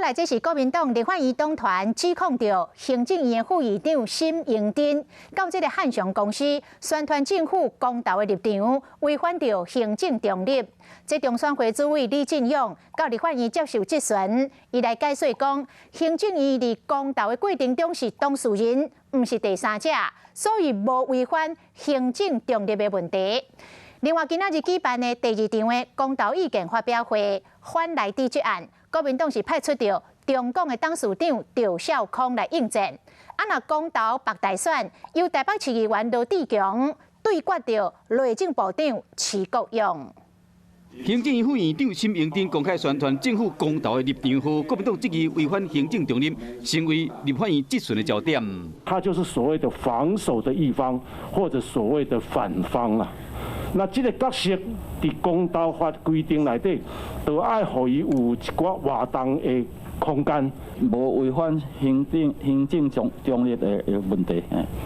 來，這是國民黨立法院黨團指控著行政院的副院長沈榮津，佮這个漢翔公司宣傳政府公投的立場，違反著行政中立。這中選會主委李進勇到立法院接受質詢，伊來解說講，行政院佇公投的過程中是當事人，毋是第三者，所以無違反行政中立的問題。另外，今仔日舉辦的第二場的公投意見發表會，反萊豬這案，國民黨是派出著中廣的董事長趙少康來應戰。啊，若公投北大選，由台北市議員羅智強對決著內政部長徐國勇。行政院副院長沈榮津公開宣傳政府公投的立場，予國民黨質疑違反行政中立，成為立法院質詢的焦點。他就是所謂的防守的一方，或者所謂的反方啊。那這个角色佇公投法規定內底，都愛予伊有一寡活動的空間。無違反行政中立的問題。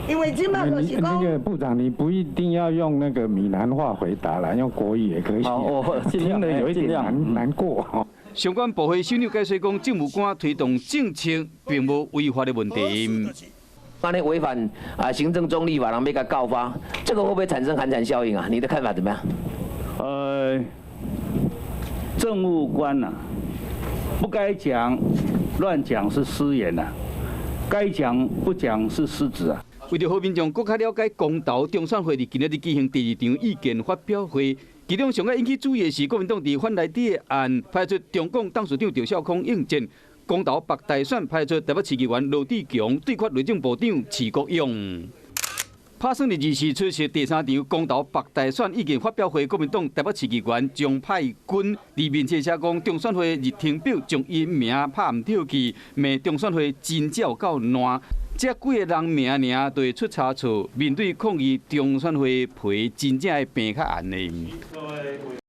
因為這馬就是講，那個部長，你不一定要用那個閩南話回答啦，用國語也可以。好，聽得有一點難過。相關部會首長解釋講，政務官推動政策並無違法的問題。按呢違反啊行政中立法，人欲共告發，這個會不會產生寒蟬效應啊？你的看法怎麼樣？政務官呐，不該講亂講是失言呐，該講不講是失職啊。為著予民眾閣較了解公投，中選會佇今仔日舉行第二場意見發表會，其中上愛引起注意的是，國民黨佇反萊豬的案派出中廣董事長趙少康應戰，公投北大選派出台北市議員羅智強對決內政部長徐國勇。拍算佇24出席第三場公投北大選意見發表會，國民黨台北市議員鍾沛君佇面冊寫講，中選會日程表將伊名拍毋著去，罵中選會真正有夠爛。這幾个人名爾就會出差錯，面對抗議中選會皮真正會變較硬的。